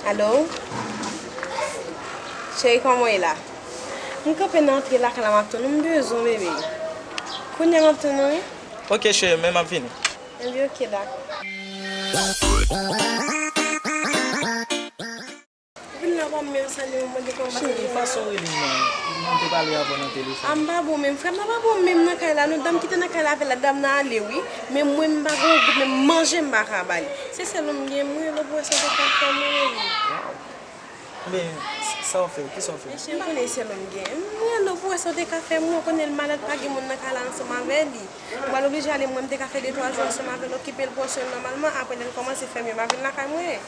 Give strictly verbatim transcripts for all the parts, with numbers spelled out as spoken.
Alo? Cheri, kòman w ye la? M kanpe nan antre lakay la, m ap tann ou, m bezwen w, bebe. Kounye a m ap tann ou, wi. Ok, cheri, men m ap vini. Ebyen, ok, dakò. Vin la, pa menm salye m, mande kòman bagay yo. Cheri, fason w rele m nan, m te pale avè w nan telefòn. A, m pa bon menm, frè m nan pa bon menm nan kay la, non, dam ki te nan kay la avè l la, dam nan ale, wi. Men mwen, m pa gen yon gout, menm manje m pa ka ba li. Se sèl ou m gen, m rele w pou wè sa w te ka fè mwen, wi. Waw. Men, sa w fè? Kisa w fè? Mesye, m konnen sèl ou m gen. M rele w pou wè sa w te ka fè mwen, ou konnen l malad, pa gen moun nan kay la ansanm avè li. M pral oblije ale, mwen, m te ka fè de twa jou ansanm avè l, okipe l, pran swen l nòmalman, apre lè l kòmanse fè mye, m a vin lakay mwen.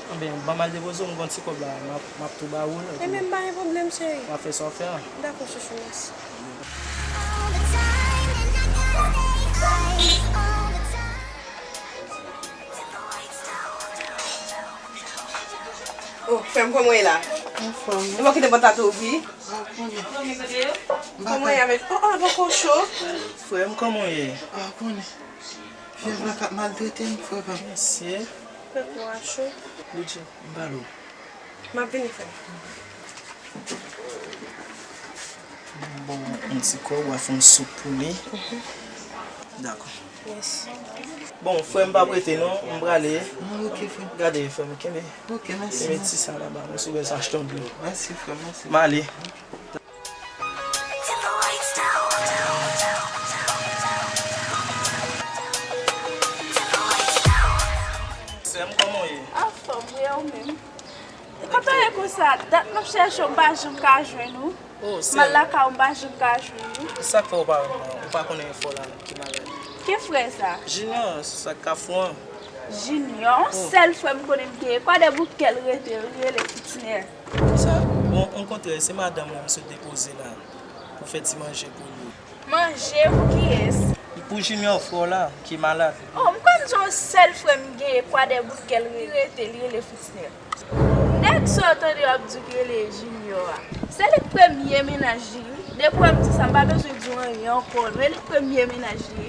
Anben, ban m al depoze w, m gen yon ti kòb la, m ap, m ap tou ba ou l, epi. Ebyen, m pa gen pwoblèm, cheri. W ap fè sa w fè a. Dakò, chouchou, mèsi. Oh, frè m, kòman w ye la? Anfòm. Ou pa kite pòt la tou ouvri? A, konnen. Kòman w ye avèk, oh, oh, poko cho? Frè m, kòman w ye? A, konnen. Fyèv la k ap maltrete m, frè pa m. Mesye. Pèp nou a cho. Luigi, m pale w. M ap vini, frè m. Bon, yon ti kòb, w a fè yon soup pou li. Dakò. Yes. Bon, frè m pa prete non, m prale. Non, ok, frè m. Gade, frè m, kenbe. Ok, mèsi. Kenbe ti sa laba, mwen sou bezwen achte yon dlo. Mèsi, frè m, mèsi. M ale. Sè m, kòman w ye? Anfòm, wi, e ou menm? Kote w ye konsa? Dat m ap chèche w, m pa janm ka jwenn ou. Oh, sè m. M al lakay ou, m pa janm ka jwenn ou. Sa k fè w pa wè m nan? Ou pa konnen frè w la ki malad? Ki frè sa? Junior, sa k Kafou an. Junior, yon sèl frè m konnen m genyen. Kwadèboukè l rete, li rele Fitinè. Kisa? Bon, okontrè, se madanm mwen m sot depoze la pou fè ti manje pou li. Manje pou kiyès? Pou Junior, frè w la, ki malad. Oh, m kwè m di w yon sèl frè m genyen, Kwadèboukè l rete, li rele Fitinè. Nèg sa w tande w ap di w ki rele Junior a, se li k premye mennaj li, wi. Depi w wè m di sa, m pa bezwen di w anyen ankò, non. E li k premye mennaj li, wi.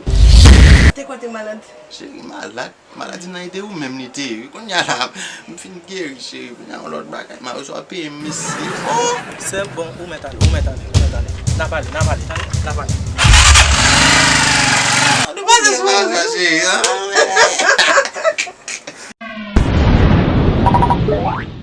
Te kwè w te malad? Cheri, malad? Maladi nan ede ou menm li te ye, wi. Kounye a la, m fin geri, cheri. Kounye a yon lòt bagay, m a bezwen peye m, mesye. Oh! Sè m, bon, ou mèt ale, ou mèt ale, ou mèt ale. N a pale, n a pale, tande, n a pale. Nou pase sou sa, cheri, an?